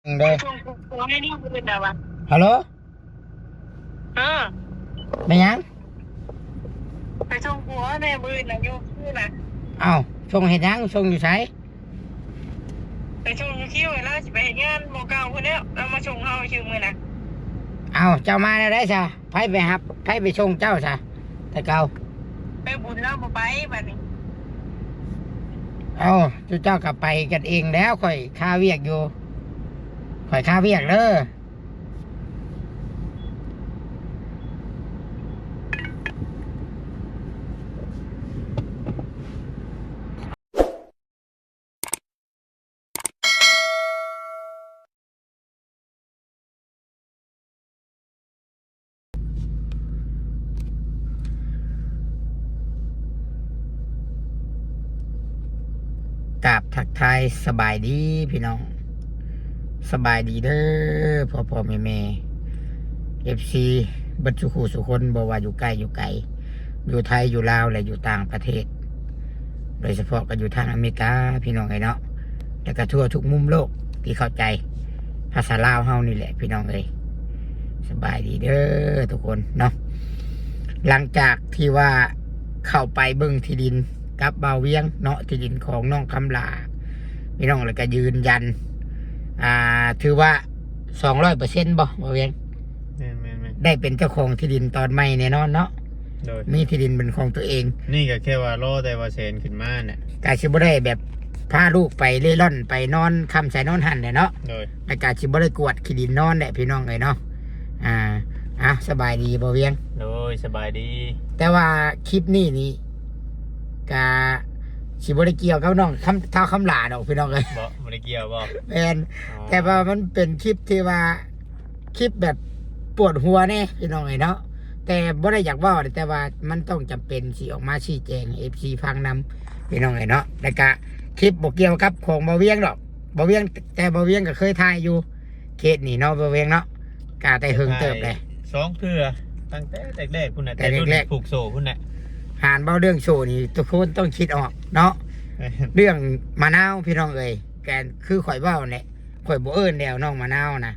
ເດີ ສົ່ງຜົວໃຫ້ນີ້ມື້ອື່ນນະວະ. ຮັລໂຫຼ ເອີ ແມ່ນຫຍັງ? ໄປສົ່ງຜົວແນ່ມື້ອື່ນນະ ຢູ່ຄືນນະ. ເອົ້າ ສົ່ງເຮັດຫຍັງ? ສົ່ງຢູ່ໃສ? ໄປສົ່ງຢູ່ຄິວ ແລ້ວຊິໄປເຮັດງານໝໍເກົ່າພຸ້ນແລ້ວ ລາວມາສົ່ງເຮົາຊື່ມື້ນະ. ເອົ້າ ເຈົ້າມາແນວໃດຊະ? ໃຜໄປຮັບ ໃຜໄປສົ່ງເຈົ້າຊະ ແຕ່ເກົ່າ? ໄປບຸນລາວບໍ່ໄປບັດນີ້. ເອົ້າ ເຈົ້າກໍໄປກັນເອງແລ້ວ ຂ້ອຍຄາວຽກຢູ່ ຂ້ອຍຄາວຽກເດີ. ກາບທັກທາຍສະບາຍດີພີ່ນ້ອງ ສະບາຍດີເດີພໍ່ໆແມ່ໆ ເອັຟຊີ ເບິດສູ່ຄູ່ສູ່ຄົນ ບໍ່ວ່າຢູ່ໃກ້ຢູ່ໄກ ຢູ່ໄທ ຢູ່ລາວ ແລະ ຢູ່ຕ່າງປະເທດ ໂດຍສະເພາະກໍຢູ່ທາງອາເມລິກາ ພີ່ນ້ອງເອີຍເນາະ ແລ້ວກໍທົ່ວທຸກມຸມໂລກທີ່ເຂົ້າໃຈພາສາລາວເຮົານີ້ແຫຼະ ພີ່ນ້ອງເອີຍ. ສະບາຍດີເດີທຸກຄົນເນາະ ຫຼັງຈາກທີ່ວ່າເຂົ້າໄປເບິ່ງທີ່ດິນກັບບ່າວວຽງເນາະ ທີ່ດິນຂອງນ້ອງຄຳຫຼ້າ ພີ່ນ້ອງ ແລ້ວກໍຢືນຢັນ ອ່າ ຖືວ່າສອງຮ້ອຍເປີເຊັນບໍ່ ບ່າວວຽງ? ແມ່ນໆໆ ໄດ້ເປັນເຈົ້າຂອງທີ່ດິນຕອນໃໝ່ແນ່ນອນເນາະ. ໂດຍ ມີທີ່ດິນເປັນຂອງຕົວເອງ. ນີ້ກໍແຄ່ວ່າລໍແຕ່ວ່າແສນຂຶ້ນມາແຫຼະ ກະຊິບໍ່ໄດ້ແບບພາລູກໄປເລ່ລ່ອນ ໄປນອນຄ່ຳໃສນອນຫັ້ນແຫຼະເນາະ. ໂດຍ ແລ້ວກະຊິບໍ່ໄດ້ກວດຂີ້ດິນນອນແຫຼະ ພີ່ນ້ອງເອີຍເນາະ. ອ່າ ອ່ະ ສະບາຍດີບ່າວວຽງ. ໂດຍ ສະບາຍດີ. ແຕ່ວ່າຄລິບນີ້ນີ້ກະຊິບໍ່ໄດ້ກ່ຽວກັບນ້ອງຄຳ ທ້າວຄຳຫຼ້າດອກ ພີ່ນ້ອງເອີຍ. ບໍ່ ບໍ່ໄດ້ກ່ຽວບໍ່? ແມ່ນ. ອໍ ແຕ່ວ່າມັນເປັນຄລິບທີ່ວ່າ ຄລິບແບບປວດຫົວແດ່ພີ່ນ້ອງເອີຍເນາະ ແຕ່ບໍ່ໄດ້ຢາກເວົ້າ ແຕ່ວ່າມັນຕ້ອງຈຳເປັນຊິອອກມາຊີ້ແຈງໃຫ້ເອັຟຊີຟັງນຳ ພີ່ນ້ອງເອີຍເນາະ. ແລ້ວກະຄລິບບໍ່ກ່ຽວກັບຂອງບ່າວວຽງດອກ ບ່າວວຽງ ແຕ່ບ່າວວຽງກໍເຄີຍຖ່າຍຢູ່ເຂດນີ້ເນາະ ບ່າວວຽງເນາະ ກະແຕ່ເຫິງເຕີບແຫຼະ ສອງເທື່ອ ຕັ້ງແຕ່ແລກໆພຸ້ນນະ ແຕ່ລຸ້ນແລກໆ ຜູກໂສ້ພຸ້ນນະ. ຫານເວົ້າເລື່ອງໂສ້ນີ້ ທຸກຄົນຕ້ອງຄິດອອກເນາະ ແມ່ນ ເລື່ອງມະນາວ ພີ່ນ້ອງເອີຍ ແກນຄືຂ້ອຍເວົ້າແຫຼະ ຂ້ອຍບໍ່ເອີ້ນແລ້ວ ນ້ອງມະນາວນະ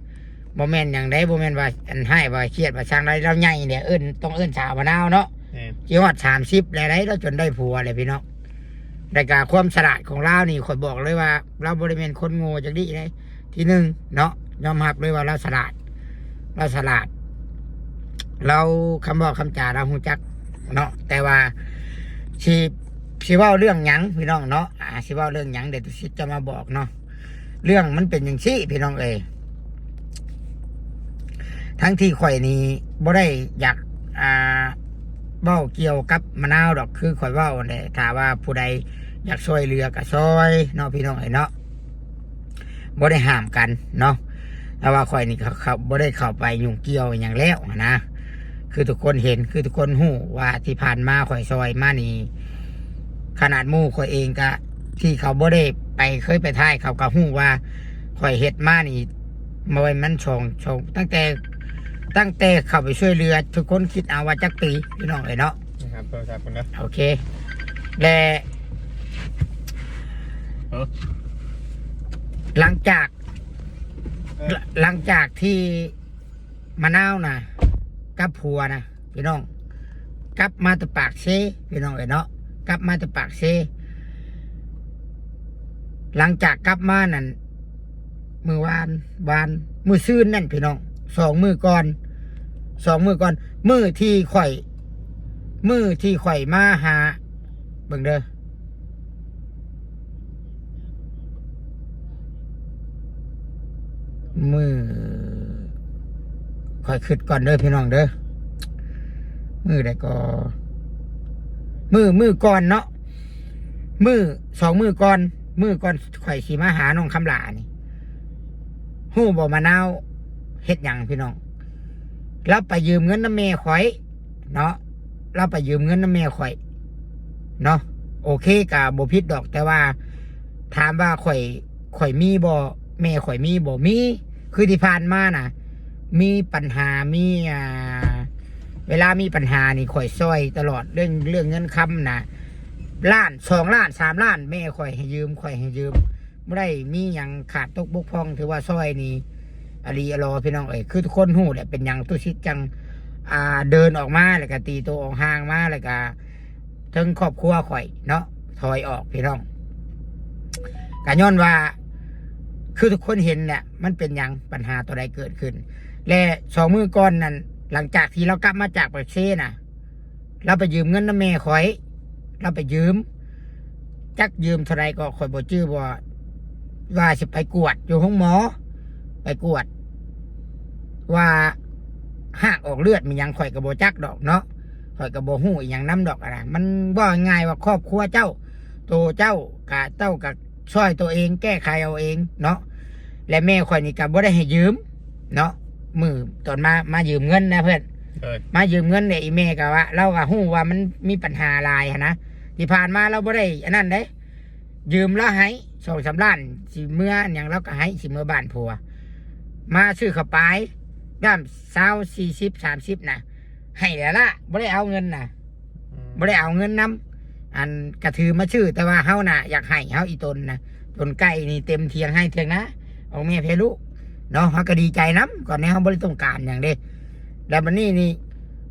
ບໍ່ແມ່ນຫຍັງໃດ ບໍ່ແມ່ນວ່າອັນຮ້າຍວ່າຄຽດວ່າຊັງໃດ ລາວໃຫຍ່ແລ້ວ ເອີ້ນ ຕ້ອງເອີ້ນສາວມະນາວເນາະ. ແມ່ນ ຊິຮອດສາມສິບແລ້ວໃດ ລາວຈົນໄດ້ຜົວແລ້ວ ພີ່ນ້ອງ. ແລ້ວກະຄວາມສະຫຼາດຂອງລາວນີ້ ຂ້ອຍບອກເລີຍວ່າ ລາວບໍ່ໄດ້ແມ່ນຄົນໂງ່ຈັກດີ້ໃດ ທີໜຶ່ງເນາະ ຍອມຮັບເລີຍວ່າລາວສະຫຼາດ ລາວສະຫຼາດ ລາວ ຄຳເວົ້າຄຳຈາລາວຮູ້ຈັກເນາະ. ແຕ່ວ່າຊິ ຊິເວົ້າເລື່ອງຫຍັງ ພີ່ນ້ອງເນາະ ອ່າ ຊິເວົ້າເລື່ອງຫຍັງ ດຽວຕຸສິດຈະມາບອກເນາະ. ເລື່ອງມັນເປັນຈັ່ງຊີ້ ພີ່ນ້ອງເອີຍ ທັງທີ່ຂ້ອຍນີ້ບໍ່ໄດ້ຢາກ ອ່າ ເວົ້າກ່ຽວກັບມະນາວດອກ ຄືຂ້ອຍເວົ້າຫັ້ນແຫຼະ ຖ້າວ່າຜູ້ໃດຢາກຊ່ວຍເຫຼືອກໍຊ່ອຍເນາະ ພີ່ນ້ອງເອີຍເນາະ ບໍ່ໄດ້ຫ້າມກັນເນາະ. ແຕ່ວ່າຂ້ອຍນີ້ກໍເຂົ້າ ບໍ່ໄດ້ເຂົ້າໄປຫຍຸ້ງກ່ຽວຫຍັງແລ້ວນະ ຄືທຸກຄົນເຫັນ ຄືທຸກຄົນຮູ້ວ່າທີ່ຜ່ານມາຂ້ອຍຊ່ອຍມານີ້ ຂະໜາດໝູ່ຂ້ອຍເອງກະ ທີ່ເຂົາບໍ່ໄດ້ໄປ ເຄີຍໄປຖ່າຍ ເຂົາກໍຮູ້ວ່າຂ້ອຍເຮັດມານີ້ ບໍ່ແມ່ນມັນສອງ ສອງ ຕັ້ງແຕ່ ຕັ້ງແຕ່ເຂົ້າໄປຊ່ວຍເຫຼືອ ທຸກຄົນຄິດເອົາວ່າຈັກປີ ພີ່ນ້ອງເອີຍເນາະ. ນີ້ຮັບໂທລະສັບພຸ້ນເດີ ໂອເຄ ແລະ ເອີ ຫຼັງຈາກ ເອີ ຫຼັງຈາກທີ່ມະນາວນະ ກັບຜົວນະ ພີ່ນ້ອງ ກັບມາແຕ່ປາກເຊ ພີ່ນ້ອງເອີຍເນາະ ກັບມາແຕ່ປາກເຊ. ຫຼັງຈາກກັບມານັ້ນ ມື້ວານ ວານ ມື້ຊືນນັ້ນ ພີ່ນ້ອງ ສອງມື້ກ່ອນ ສອງມື້ກ່ອນ ມື້ທີ່ຂ້ອຍ ມື້ທີ່ຂ້ອຍມາຫາ ເບິ່ງເດີ ມື້ ຂ້ອຍຄິດກ່ອນເດີພີ່ນ້ອງເດີ ມື້ໃດກໍ ມື້ ມື້ກ່ອນເນາະ ມື້ ສອງມື້ກ່ອນ ມື້ກ່ອນຂ້ອຍຊິມາຫານ້ອງຄຳຫຼ້ານີ້ ຮູ້ບໍ່ມະນາວເຮັດຫຍັງພີ່ນ້ອງ? ລາວໄປຢືມເງິນນຳແມ່ຂ້ອຍເນາະ ລາວໄປຢືມເງິນນຳແມ່ຂ້ອຍເນາະ ໂອເຄ ກະບໍ່ຜິດດອກ ແຕ່ວ່າຖາມວ່າຂ້ອຍ ຂ້ອຍມີບໍ່ ແມ່ຂ້ອຍມີບໍ່? ມີ ຄືທີ່ຜ່ານມານະ ມີປັນຫາ ມີ ອ່າ ເວລາມີປັນຫານີ້ ຂ້ອຍຊ່ອຍຕະຫຼອດ ເລື່ອງ ເລື່ອງເງິນຄຳນະ ລ້ານ ສອງລ້ານ ສາມລ້ານ ແມ່ຂ້ອຍໃຫ້ຢືມ ຂ້ອຍໃຫ້ຢືມ ບໍ່ໄດ້ມີຫຍັງຂາດຕົກບົກຜ່ອງ ຖືວ່າຊ່ອຍນີ້ອີ່ຫຼີອີ່ຫຼໍ ພີ່ນ້ອງເອີຍ. ຄືທຸກຄົນຮູ້ແຫຼະ ເປັນຫຍັງຕຸສິດຈັ່ງ ອ່າ ເດີນອອກມາ ແລ້ວກະຕີໂຕອອກຫ່າງມາ ແລ້ວກະ ເຖິງຄອບຄົວຂ້ອຍເນາະ ຖອຍອອກ ພີ່ນ້ອງ. ກະຍ້ອນວ່າ ຄືທຸກຄົນເຫັນແຫຼະ ມັນເປັນຫຍັງ ບັນຫາຕົວໃດເກີດຂຶ້ນ. ແລະ ສອງມື້ກ່ອນນັ້ນ ຫຼັງຈາກທີ່ລາວກັບມາຈາກປາກເຊນະ ລາວໄປຢືມເງິນນຳແມ່ຂ້ອຍ ລາວໄປຢືມ ຈັກຢືມເທົ່າໃດກໍຂ້ອຍບໍ່ຈື່ ວ່າ ວ່າຊິໄປກວດຢູ່ໂຮງໝໍ ໄປກວດ ວ່າຮາກອອກເລືອດມີຫຍັງ ຂ້ອຍກໍບໍ່ຈັກດອກເນາະ ຂ້ອຍກໍບໍ່ຮູ້ອີ່ຫຍັງນຳດອກ. ອັນນະ ມັນເວົ້າງ່າຍໆວ່າຄອບຄົວເຈົ້າ ໂຕເຈົ້າກະ ເຈົ້າກະຊ່ອຍໂຕເອງ ແກ້ໄຂເອົາເອງເນາະ. ແລະ ແມ່ຂ້ອຍນີ້ກະບໍ່ໄດ້ໃຫ້ຢືມເນາະ ມື້ຕອນມາ ມາຢືມເງິນນະເພິ່ນ ເອີ ມາຢືມເງິນແລ້ວ ອີ່ແມ່ກະວ່າ ລາວກະຮູ້ວ່າມັນມີບັນຫາຫຼາຍຫັ້ນນະ. ທີ່ຜ່ານມາລາວບໍ່ໄດ້ອັນນັ້ນເດ້ ຢືມລາວໃຫ້ສອງສາມລ້ານ ຊິເມືອຫຍັງລາວກໍໃຫ້ ຊິເມືອບ້ານຜົວ ມາຊື້ເຂົ້າປາຍ ດ້າມຊາວ ສີ່ສິບ ສາມສິບນະ ໃຫ້ແລ້ວລະ ບໍ່ໄດ້ເອົາເງິນນະ ອືມ ບໍ່ໄດ້ເອົາເງິນນຳ ອັນກະຖືມາຊື້ ແຕ່ວ່າເຮົານະຢາກໃຫ້ ເຮົາອີ່ຕົນນະ ຕົນໄກ່ນີ້ເຕັມຖຽງໄຮ່ຖຽງນາ ອອກແມ່ແຜ່ລູກເນາະ ເຮົາກໍດີໃຈນຳ ກ່ອນນີ້ເຮົາບໍ່ໄດ້ຕ້ອງການຫຍັງເດ້. ແລ້ວບັດນີ້ນີ້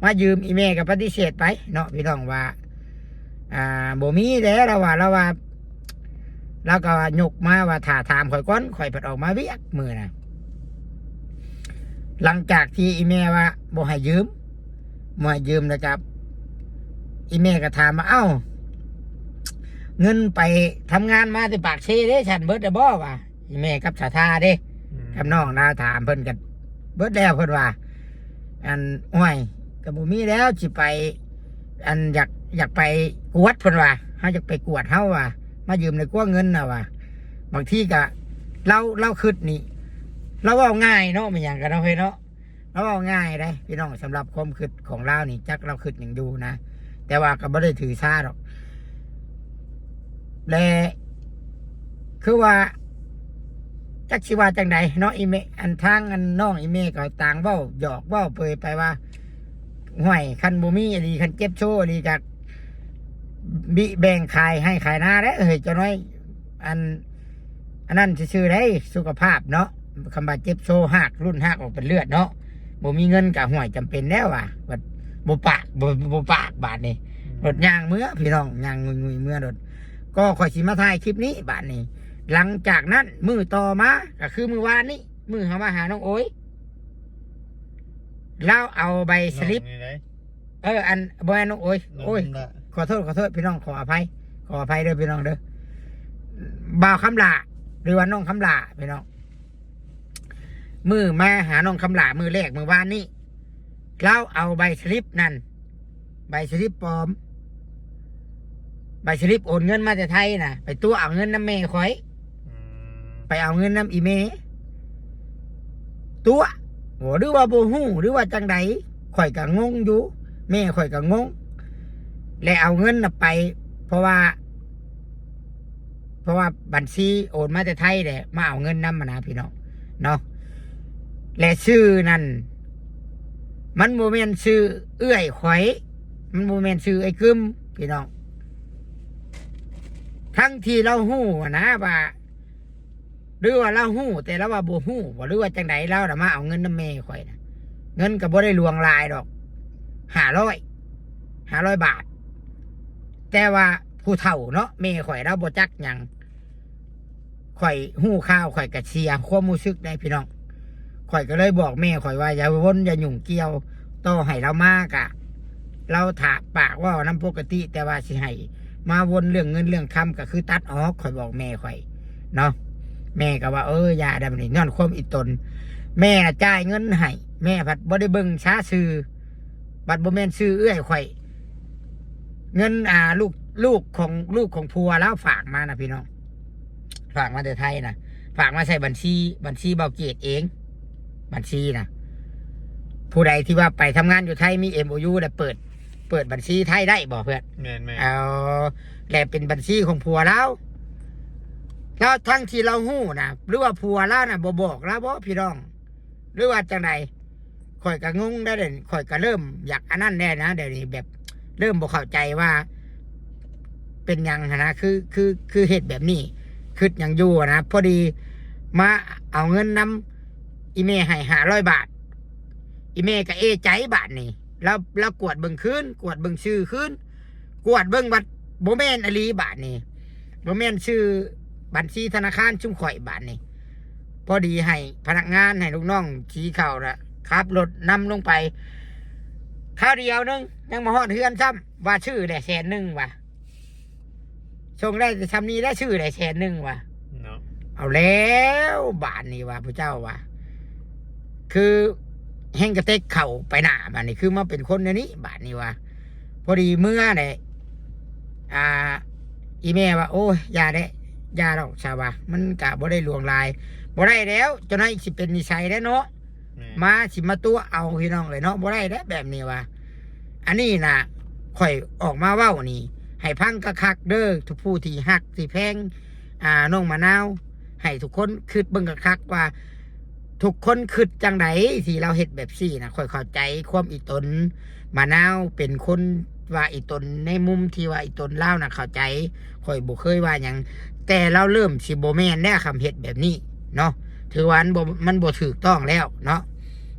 ມາຢືມ ອີ່ແມ່ກໍປະຕິເສດໄປເນາະ ພີ່ນ້ອງວ່າ ອ່າ ບໍ່ມີແຫຼະ ລາວວ່າ ລາວວ່າ ລາວກໍຍົກມາວ່າ ຖ້າຖາມຂ້ອຍກ່ອນ ຂ້ອຍພັດອອກມາວຽກມື້ນະ. ຫຼັງຈາກທີ່ອີ່ແມ່ວ່າບໍ່ໃຫ້ຢືມ ບໍ່ໃຫ້ຢືມ ແລ້ວກໍອີ່ແມ່ກໍຖາມວ່າ ເອົ້າ ເງິນໄປທຳງານມາແຕ່ປາກເຊເດ້ ຊັ້ນເບິດແລ້ວບໍ່? ວ່າ ອີ່ແມ່ກັບສາທາເດ້ ອືມ ກັບນ້ອງລາວ ຖາມເພິ່ນກໍເບິດແລ້ວ ເພິ່ນວ່າ ອັນ ໂອ້ຍ ກໍບໍ່ມີແລ້ວ ຊິໄປ ອັນ ຢາກ ຢາກໄປກວດ ເພິ່ນວ່າ ເຮົາຢາກໄປກວດ ເຮົາວ່າ ມາຢືມໄດ້ກວ່າເງິນນະວ່າ. ບາງທີກໍ ລາວ ລາວຄິດນີ້ ລາວເວົ້າງ່າຍເນາະ ແມ່ນຫຍັງກໍເນາະ ເຮີ້ຍເນາະ ລາວເວົ້າງ່າຍເດ້ ພີ່ນ້ອງ. ສຳລັບຄວາມຄິດຂອງລາວນີ້ ຈັກລາວຄິດຫຍັງຢູ່ນະ ແຕ່ວ່າກໍບໍ່ໄດ້ຖືສາດອກ. ແລະ ຄືວ່າ ຈັກຊິວ່າຈັ່ງໃດເນາະ ອີ່ແມ່ ອັນ ທາງ ອັນ ນ້ອງອີ່ແມ່ກໍຕ່າງເວົ້າ ຫຍອກເວົ້າເປີຍໄປວ່າ ຫ້ວຍ ຄັນບໍ່ມີອີ່ຫຼີ ຄັນເຈັບໂຊອີ່ຫຼີ ກໍບິແບ່ງຂາຍໄຮ່ຂາຍນາແຫຼະເຮີ້ຍ ຈັກໜ້ອຍ ອັນ ອັນນັ້ນຊື່ໆ ໄດ໋ ສຸຂະພາບເນາະ. ຄຳວ່າເຈັບໂຊຮາກ ລຸ້ນຮາກອອກເປັນເລືອດເນາະ ບໍ່ມີເງິນກະ ຫ້ວຍ ຈຳເປັນແລ້ວວ່າ ບັດບໍ່ປາກ ບໍ່ ບໍ່ປາກບາດນີ້ ອືມ ລົດຍ່າງເມືອ ພີ່ນ້ອງ ຍ່າງງຸຍໆເມືອໂລດ. ກໍຂ້ອຍຊິມາຖ່າຍຄລິບນີ້ບາດນີ້. ຫຼັງຈາກນັ້ນມື້ຕໍ່ມາ ກໍຄືມື້ວານນີ້ ມື້ເຮົາມາຫານ້ອງໂອຍ ລາວເອົາໃບສະລິບ ນ້ອງນີ້ໃດ ເອີ ອັນ ບໍ່ແມ່ນນ້ອງໂອຍ ນ້ອງ ໂອ້ຍ ຄຳຫຼ້າ ຂໍໂທດ ຂໍໂທດ ພີ່ນ້ອງ ຂໍອະໄພ ຂໍອະໄພເດີພີ່ນ້ອງເດີ ບ່າວຄຳຫຼ້າ ຫຼືວ່ານ້ອງຄຳຫຼ້າ ພີ່ນ້ອງ. ມື້ມາຫານ້ອງຄຳຫຼ້າມື້ແລກມື້ວານນີ້ ລາວເອົາໃບສະລິບນັ້ນ ໃບສະລິບປອມ ໃບສະລິບໂອນເງິນມາແຕ່ໄທນະ ໄປຕົວະເອົາເງິນນຳແມ່ຂ້ອຍ ອືມ ໄປເອົາເງິນນຳອີ່ແມ່ ຕົວະ ໂອ ຫຼືວ່າບໍ່ຮູ້ ຫຼືວ່າຈັ່ງໃດ ຂ້ອຍກໍງົງຢູ່ ແມ່ຂ້ອຍກໍງົງ ແລະ ເອົາເງິນນະໄປ ເພາະວ່າ ເພາະວ່າບັນຊີໂອນມາແຕ່ໄທແຫຼະ ມາເອົາເງິນນຳຫັ້ນນະ ພີ່ນ້ອງເນາະ. ແລະ ຊື່ນັ້ນ ມັນບໍ່ແມ່ນຊື່ເອື້ອຍຂ້ອຍ ມັນບໍ່ແມ່ນຊື່ເອື້ອຍກຶມ ພີ່ນ້ອງ ທັງທີ່ລາວຮູ້ຫັ້ນນະວ່າ ຫຼືວ່າລາວຮູ້ ແຕ່ລາວວ່າບໍ່ຮູ້ບໍ ຫຼືວ່າຈັ່ງໃດ ລາວນະມາເອົາເງິນນຳແມ່ຂ້ອຍນະ ເງິນກໍບໍ່ໄດ້ຫຼວງຫຼາຍດອກ ຫ້າຮ້ອຍ ຫ້າຮ້ອຍບາດ ແຕ່ວ່າຜູ້ເຖົ້າເນາະ ແມ່ຂ້ອຍລາວບໍ່ຈັກຫຍັງ ຂ້ອຍຮູ້ຂ່າວ ຂ້ອຍກໍເສຍຄວາມຮູ້ສຶກໄດ໋ພີ່ນ້ອງ. ຂ້ອຍກໍເລີຍບອກແມ່ຂ້ອຍວ່າ ຢ່າວົນຢ່າຫຍຸ້ງກ່ຽວ ຕໍ່ໃຫ້ລາວມາກະ ລາວຖ້າປາກເວົ້ານຳປົກກະຕິ ແຕ່ວ່າຊິໃຫ້ມາວົນເລື່ອງເງິນເລື່ອງຄຳ ກໍຄືຕັດອອກ ຂ້ອຍບອກແມ່ຂ້ອຍເນາະ. ແມ່ກໍວ່າ ເອີ ຢ່າໄດ໋ ບັດນີ້ຍ້ອນຄວາມອີ່ຕົນ ແມ່ນະຈ່າຍເງິນໃຫ້ ແມ່ພັດບໍ່ໄດ້ເບິ່ງຊາຊື່ ບັດບໍ່ແມ່ນຊື່ເອື້ອຍຂ້ອຍ ເງິນ ອ່າ ລູກ ລູກຂອງ ລູກຂອງຜົວລາວຝາກມານະພີ່ນ້ອງ ຝາກມາແຕ່ໄທນະ ຝາກມາໃສ່ບັນຊີ ບັນຊີບ່າວເກດເອງ ບັນຊີນະ. ຜູ້ໃດທີ່ວ່າໄປທຳງານຢູ່ໄທ ມີເອັມໂອຢູ ແລ້ວເປີດ ເປີດບັນຊີໄທໄດ້ບໍ່ເພື່ອນ? ແມ່ນໆ ເອົາ ແລະເປັນບັນຊີຂອງຜົວລາວ ແລ້ວທັງທີ່ລາວຮູ້ນະ ຫຼືວ່າຜົວລາວນະບໍ່ບອກລາວບໍ່ພີ່ນ້ອງ ຫຼືວ່າຈັ່ງໃດ? ຂ້ອຍກໍງົງໄດ໋ ດຽວນີ້ຂ້ອຍກໍເລີ່ມຢາກອັນນັ້ນແດ່ນະ ດຽວນີ້ແບບເລີ່ມບໍ່ເຂົ້າໃຈວ່າເປັນຫຍັງຫັ້ນນະ ຄື ຄື ຄືເຮັດແບບນີ້ ຄິດຫຍັງຢູ່ນະ ພໍດີມາເອົາເງິນນຳອີ່ແມ່ໃຫ້ຫ້າຮ້ອຍບາດ ອີ່ແມ່ກໍເອໃຈບາດນີ້ ລາວ ລາວກວດເບິ່ງຄືນ ກວດເບິ່ງຊື່ຄືນ ກວດເບິ່ງບັດບໍ່ແມ່ນອີ່ຫຼີບາດນີ້ ບໍ່ແມ່ນຊື່ບັນຊີທະນາຄານຊຸມຂ້ອຍບາດນີ້ ພໍດີໃຫ້ພະນັກງານ ໃຫ້ລູກນ້ອງຂີ່ເຂົ້າລະຂັບລົດນຳລົງໄປ ຄາວດຽວໜຶ່ງ ຍັງບໍ່ຮອດເຮືອນຊ້ຳ ວ່າຊື້ແຫຼະແສນໜຶ່ງວ່າ ສົ່ງໄດ້ແຕ່ຊ່ຳນີ້ ໄດ້ຊື້ໄດ້ແສນໜຶ່ງວ່າ ເນາະ ເອົາແລ້ວບາດນີ້ວ່າ ຜູ້ເຈົ້າວ່າ ຄືແຮ່ງກະເຕັກເຂົ້າໄປໜ້າ ບາດນີ້ຄືມາເປັນຄົນແນວນີ້ ບາດນີ້ວ່າ ພໍດີເມືອແຫຼະ ອ່າ ອີ່ແມ່ວ່າ ໂອ້ຍ ຢ່າແຫຼະ ຢ່າດອກຊະວ່າ ມັນກະບໍ່ໄດ້ຫຼວງຫຼາຍ ບໍ່ໄດ້ແລ້ວ ເຈົ້ານາຍຊິເປັນນິໄສແລ້ວເນາະ ແມ່ນ ມາ ຊິມາຕົວະເອົາ ພີ່ນ້ອງເອີຍເນາະ ບໍ່ໄດ້ເດ້ແບບນີ້ວ່າ ອັນນີ້ນະ ຂ້ອຍອອກມາເວົ້ານີ້ ໃຫ້ຟັງຄັກໆເດີ ທຸກຜູ້ທີ່ຮັກທີ່ແພງ ອ່າ ນ້ອງມະນາວ ໃຫ້ທຸກຄົນຄິດເບິ່ງຄັກໆວ່າ ທຸກຄົນຄິດຈັ່ງໃດທີ່ລາວເຮັດແບບຊີ້ນະ ຂ້ອຍເຂົ້າໃຈຄວາມອີ່ຕົນ ມະນາວເປັນຄົນວ່າອີ່ຕົນ ໃນມຸມທີ່ວ່າອີ່ຕົນລາວນະເຂົ້າໃຈ ຂ້ອຍບໍ່ເຄີຍວ່າຫຍັງ ແຕ່ລາວເລີ່ມຊິບໍ່ແມ່ນແລ້ວ ຄຳເຮັດແບບນີ້ເນາະ ຖືວ່າມັນບໍ່ ມັນບໍ່ຖືກຕ້ອງແລ້ວເນາະ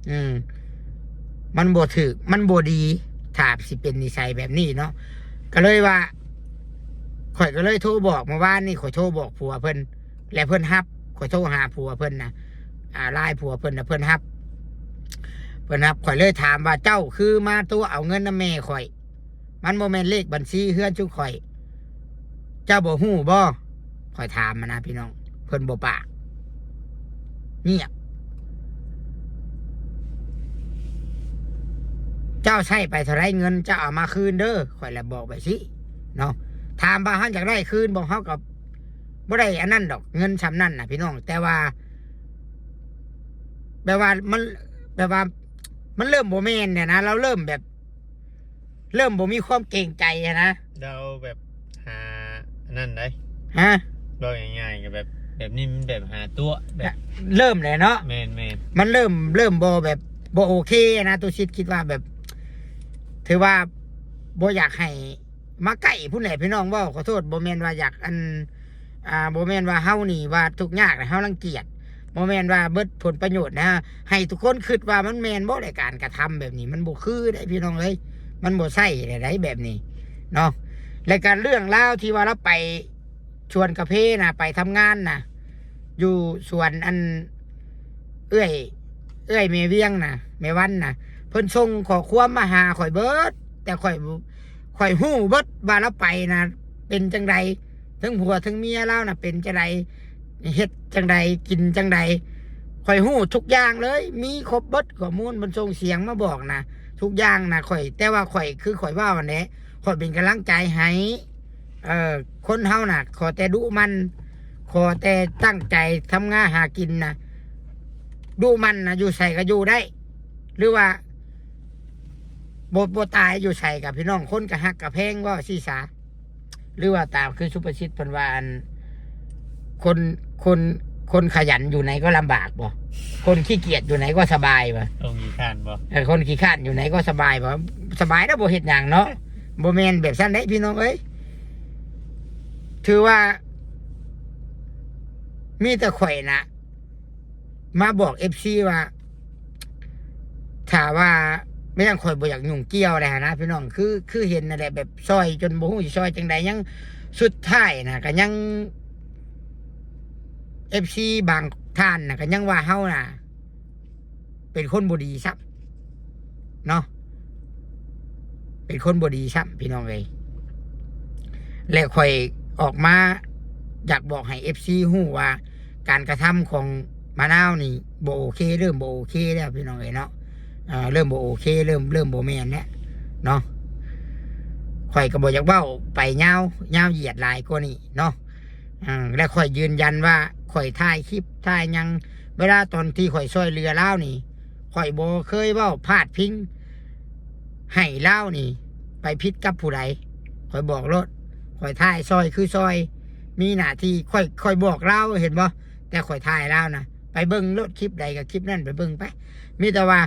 ອືມ ມັນບໍ່ຖືກ ມັນບໍ່ດີ ຖ້າຊິເປັນນິໄສແບບນີ້ເນາະ ກໍເລີຍວ່າ ຂ້ອຍກໍເລີຍໂທບອກ ເມື່ອວານນີ້ຂ້ອຍໂທບອກຜົວເພິ່ນ ແລະເພິ່ນຮັບ ຂ້ອຍໂທຫາຜົວເພິ່ນນະ ອ່າ ລາຍຜົວເພິ່ນນະ ເພິ່ນຮັບ ເພິ່ນຮັບ ຂ້ອຍເລີຍຖາມວ່າ ເຈົ້າຄືມາຕົວະເອົາເງິນນຳແມ່ຂ້ອຍ ມັນບໍ່ແມ່ນເລກບັນຊີເຮືອນຊຸມຂ້ອຍ ເຈົ້າບໍ່ຮູ້ບໍ່? ຂ້ອຍຖາມຫັ້ນນະພີ່ນ້ອງ ເພິ່ນບໍ່ປາກ ງຽບ ເຈົ້າໃຊ້ໄປເທົ່າໃດເງິນ ເຈົ້າເອົາມາຄືນເດີ ຂ້ອຍລະບອກແບບຊີ້ເນາະ ຖາມວ່າເຮົາຢາກໄດ້ຄືນບໍ່ ເຮົາກໍບໍ່ໄດ້ອັນນັ້ນດອກ ເງິນຊ່ຳນັ້ນນະພີ່ນ້ອງ ແຕ່ວ່າ ແບບວ່າມັນ ແບບວ່າມັນເລີ່ມບໍ່ແມ່ນແລ້ວນະ ລາວເລີ່ມແບບ ເລີ່ມບໍ່ມີຄວາມເກງໃຈຫັ້ນນະ ລາວແບບຫາອັນນັ້ນໃດ໋ ຮະ ເວົ້າງ່າຍໆກໍແບບ ແບບນີ້ມັນແບບຫາຕົວະແບບ ເລີ່ມແລ້ວເນາະ ແມ່ນໆ ມັນເລີ່ມ ເລີ່ມບໍ່ແບບ ບໍ່ໂອເຄນະ ຕຸສິດຄິດວ່າແບບ ຖືວ່າບໍ່ຢາກໃຫ້ມາໃກ້ພຸ້ນແຫຼະພີ່ນ້ອງ ເວົ້າຂໍໂທດ ບໍ່ແມ່ນວ່າຢາກອັນ ອ່າ ບໍ່ແມ່ນວ່າເຮົານີ້ວ່າທຸກຍາກ ເຮົາລັງກຽດ ບໍ່ແມ່ນວ່າເບິດຜົນປະໂຫຍດນະ ໃຫ້ທຸກຄົນຄິດວ່າມັນແມ່ນບໍ່ ແລະການກະທຳແບບນີ້ ມັນບໍ່ຄືເດ້ພີ່ນ້ອງເອີຍ ມັນບໍ່ໃຊ່ແລ້ວໃດ໋ແບບນີ້ເນາະ ແລະກະເລື່ອງລາວທີ່ວ່າລາວໄປສວນກາເຟນະ ໄປທຳງານນະ ຢູ່ສວນອັນ ເອື້ອຍ ເອື້ອຍແມ່ວຽງນະ ແມ່ວັນນະ ເພິ່ນສົ່ງຂໍ້ຄວາມມາຫາຂ້ອຍເບິດ ແຕ່ຂ້ອຍ ຂ້ອຍຮູ້ເບິດວ່າລາວໄປນະ ເປັນຈັ່ງໃດ ເຖິງຜົວເຖິງເມຍລາວນະເປັນຈັ່ງໃດ ເຮັດຈັ່ງໃດ ກິນຈັ່ງໃດ ຂ້ອຍຮູ້ທຸກຢ່າງເລີຍ ມີຄົບເບິດຂໍ້ມູນ ມັນສົ່ງສຽງມາບອກນະ ທຸກຢ່າງນະ ຂ້ອຍ ແຕ່ວ່າຂ້ອຍ ຄືຂ້ອຍເວົ້າຫັ້ນແຫຼະ ຂ້ອຍເປັນກຳລັງໃຈໃຫ້ ເອີ ຄົນເຮົານະ ຂໍແຕ່ດຸໝັ່ນ ຂໍແຕ່ຕັ້ງໃຈທຳມາຫາກິນນະ ດຸໝັ່ນນະ ຢູ່ໃສກໍຢູ່ໄດ້ ຫຼືວ່າ ບໍ່ ບໍ່ຕາຍຢູ່ໃສກະພີ່ນ້ອງ ຄົນກະຮັກກະແພງ ເວົ້າຊີ້ສາ ຫຼືວ່າຕາມຄືສຸພາສິດເພິ່ນວ່າ ອັນ ຄົນ ຄົນ ຄົນຂະຫຍັນຢູ່ໃນກໍລຳບາກບໍ ຄົນຂີ້ກຽດຢູ່ໃນກໍສະບາຍບໍ ຄົນຂີ້ຄ້ານບໍ ເອີ ຄົນຂີ້ຄ້ານຢູ່ໃນກໍສະບາຍບໍ ສະບາຍແລ້ວບໍ່ເຮັດຫຍັງເນາະ ບໍ່ແມ່ນແບບຊັ້ນເດ້ພີ່ນ້ອງເອີຍ ຖືວ່າ ມີແຕ່ຂ້ອຍນະ ມາບອກເອັຟຊີວ່າ ຖ້າວ່າແມ່ນຫຍັງຂ້ອຍບໍ່ຢາກຫຍຸ້ງກ່ຽວແລ້ວນະພີ່ນ້ອງ ຄື ຄືເຫັນນັ້ນແຫຼະ ແບບຊ່ອຍຈົນບໍ່ຮູ້ຊິຊ່ອຍຈັ່ງໃດ ຍັງ ສຸດທ້າຍນະ ກໍຍັງ ເອັຟຊີບາງທ່ານນະ ກໍຍັງວ່າເຮົານະ ເປັນຄົນບໍ່ດີຊ້ຳເນາະ ເປັນຄົນບໍ່ດີຊ້ຳພີ່ນ້ອງເອີຍ ແລະຂ້ອຍອອກມາຢາກບອກໃຫ້ເອັຟຊີຮູ້ວ່າ ການກະທຳຂອງມະນາວນີ້ບໍ່ໂອເຄ ເລີ່ມບໍ່ໂອເຄແລ້ວພີ່ນ້ອງເອີຍເນາະ ເລີ່ມບໍ່ໂອເຄ ເລີ່ມ ເລີ່ມບໍ່ແມ່ນແລ້ວເນາະ ຂ້ອຍກໍບໍ່ຢາກເວົ້າໄປຍາວ ຍາວຢຽດຫຼາຍກວ່ານີ້ເນາະ ອ່າ ແລະຂ້ອຍຢືນຢັນວ່າຂ້ອຍຖ່າຍຄລິບຖ່າຍຫຍັງ ເວລາຕອນທີ່ຂ້ອຍຊ່ວຍເຫຼືອລາວນີ້ ຂ້ອຍບໍ່ເຄີຍເວົ້າພາດພິງໃຫ້ລາວນີ້ໄປຜິດກັບຜູ້ໃດ ຂ້ອຍບອກໂລດ ຂ້ອຍຖ່າຍຊ່ອຍຄືຊ່ອຍ ມີໜ້າທີ່ ຂ້ອຍ ຂ້ອຍບອກລາວ ເຫັນບໍ່ ແຕ່ຂ້ອຍຖ່າຍລາວນະ ໄປເບິ່ງໂລດ ຄລິບໃດກໍຄລິບນັ້ນ ໄປເບິ່ງໄປ ມີແຕ່ວ່າ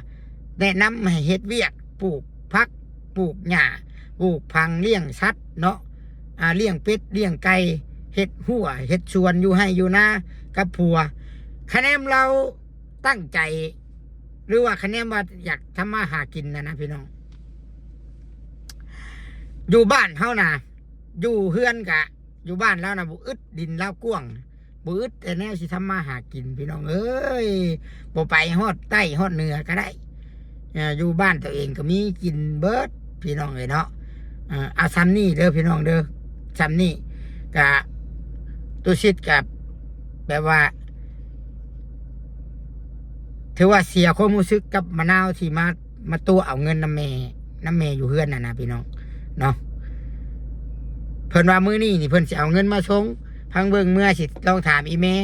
ແນະນຳໃຫ້ເຮັດວຽກ ປູກຜັກ ປູກຫຍ້າ ປູກຜັງ ລ້ຽງສັດເນາະ ອ່າ ລ້ຽງເປັດ ລ້ຽງໄກ່ ເຮັດຮົ້ວເຮັດສວນຢູ່ໄຮ່ຢູ່ນາກັບຜົວ. ຄະແນນລາວຕັ້ງໃຈ ຫຼືວ່າຄະແນນວ່າຢາກທຳມາຫາກິນນະນະ ພີ່ນ້ອງ. ຢູ່ບ້ານເຮົານະ ຢູ່ເຮືອນກະ ຢູ່ບ້ານລາວນະບໍ່ອຶດ ດິນລາວກວ້າງ ບໍ່ອຶດແຕ່ແນວຊິທຳມາຫາກິນ ພີ່ນ້ອງເອີຍ. ບໍ່ໄປຮອດໃຕ້ຮອດເໜືອກໍໄດ້ ເອີ ຢູ່ບ້ານຕົວເອງກໍມີກິນເບິດ ພີ່ນ້ອງເອີຍເນາະ. ເອີ ເອົາຊ່ຳນີ້ເດີ ພີ່ນ້ອງເດີ ຊ່ຳນີ້ກະ ຕຸສິດກະແບບວ່າ ຖືວ່າເສຍຄວາມຮູ້ສຶກກັບມະນາວທີ່ມາ ມາຕົວະເອົາເງິນນຳແມ່ ນຳແມ່ຢູ່ເຮືອນຫັ້ນນະ ພີ່ນ້ອງເນາະ. ເພິ່ນວ່າມື້ນີ້ນີ້ເພິ່ນຊິເອົາເງິນມາສົ່ງ ພັງເບິ່ງເມືອຊິລອງຖາມອີ່ແມ່.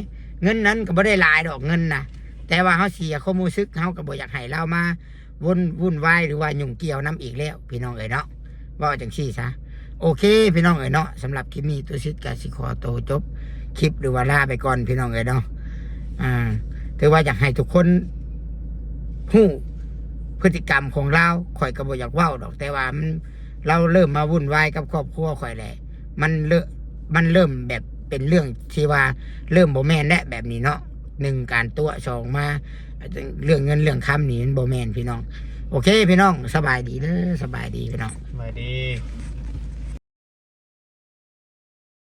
ເງິນນັ້ນກໍບໍ່ໄດ້ຫຼາຍດອກ ເງິນນະ ແຕ່ວ່າເຮົາເສຍຄວາມຮູ້ສຶກ ເຮົາກໍບໍ່ຢາກໃຫ້ລາວມາວົນ ວຸ່ນວາຍ ຫຼືວ່າຫຍຸ້ງກ່ຽວນຳອີກແລ້ວ ພີ່ນ້ອງເອີຍເນາະ. ເວົ້າຈັ່ງຊີ້ຊະ. ໂອເຄ ພີ່ນ້ອງເອີຍເນາະ, ສຳລັບຄລິບນີ້ ຕຸສິດກໍຊິຂໍໂຕຈົບຄລິບ ຫຼືວ່າລາໄປກ່ອນ ພີ່ນ້ອງເອີຍເນາະ. ອ່າ ຖືວ່າຢາກໃຫ້ທຸກຄົນຮູ້ພຶດຕິກຳຂອງລາວ, ຂ້ອຍກໍບໍ່ຢາກເວົ້າດອກ ແຕ່ວ່າມັນ ລາວເລີ່ມມາວຸ່ນວາຍກັບຄອບຄົວຂ້ອຍແຫຼະ. ມັນເລີ່ມ ມັນເລີ່ມແບບເປັນເລື່ອງທີ່ວ່າເລີ່ມບໍ່ແມ່ນແລ້ວ ແບບນີ້ເນາະ. ໜຶ່ງ ການຕົວະ, ສອງ ມາເລື່ອງເງິນເລື່ອງຄຳນີ້ມັນບໍ່ແມ່ນ ພີ່ນ້ອງ. ໂອເຄ ພີ່ນ້ອງ ສະບາຍດີເດີ ສະບາຍດີ ພີ່ນ້ອງ ສະບາຍດີ.